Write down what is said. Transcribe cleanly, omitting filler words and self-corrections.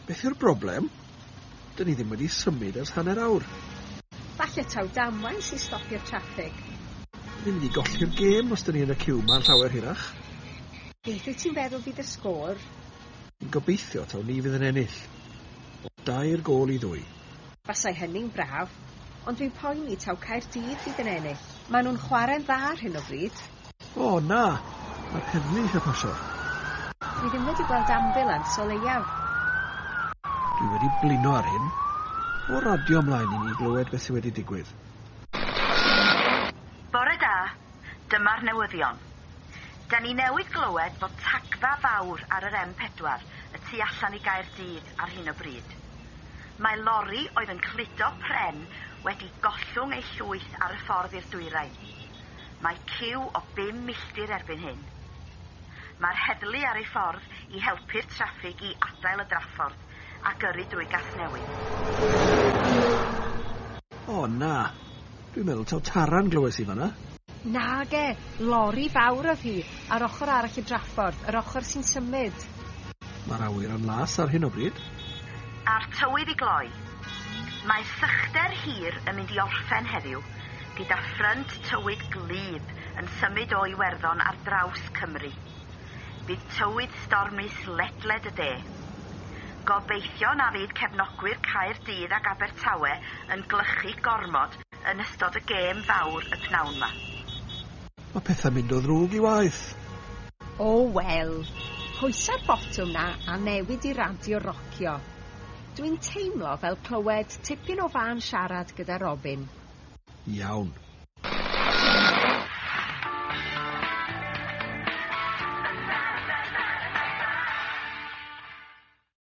Beth yw'r broblem? Dyn ni ddim wedi symud ers hanner awr. Falle taw damwain sy'n stopio'r traffig. Ni'n mynd i golli'r gêm os dyn ni yn y ciw 'ma'n llawer hirach. Beth wyt ti'n feddwl fydd y sgôr? Fi'n gobeithio taw ni fydd yn ennill. O dair gôl i ddwy. Fasai hynny'n braf, ond dwi'n poeni taw Caerdydd fydd yn ennill. Maen nhw'n chwarae'n dda ar hyn o bryd. O na! Mae'r heddlu eisiau pasio. Dwi ddim wedi gweld ambiwlans o leiaf. Dwi wedi blino ar hyn. O radio ymlaen i ni glywed beth sydd wedi digwydd. Bore da, dyma'r newyddion. Da ni newydd glywed bod tagfa fawr ar yr M4 y tu allan i Gaerdydd ar hyn o bryd. Mae lori oedd yn cludo pren wedi gollwng ei llwyth ar y ffordd i'r dwyrain. Mae ciw o bum milltir erbyn hyn. Mae'r heddlu ar ei ffordd i helpu'r traffig i adael y draffordd a gyrru drwy Gasnewydd. O na! Dwi'n meddwl taw taran glywes i fan'na. Nage, lori fawr oedd hi, ar ochr arall y draffordd, yr ochr sy'n symud. Mae'r awyr yn las ar hyn o bryd. A'r tywydd i gloi. Mae sychder hir yn mynd i orffen heddiw, gyda ffrynt tywydd gwlyb yn symud o Iwerddon ar draws Cymru. Bydd tywydd stormus ledled y de. Gobeithio na fydd cefnogwyr Caerdydd ac Abertawe yn glychu gormod yn ystod y gêm fawr y pnawn 'ma. Mae pethau'n mynd o ddrwg i waeth. O wel, pwysa'r botwm 'na a newid i radio rocio. Dwi'n teimlo fel clywed tipyn o fân siarad gyda Robin. Iawn.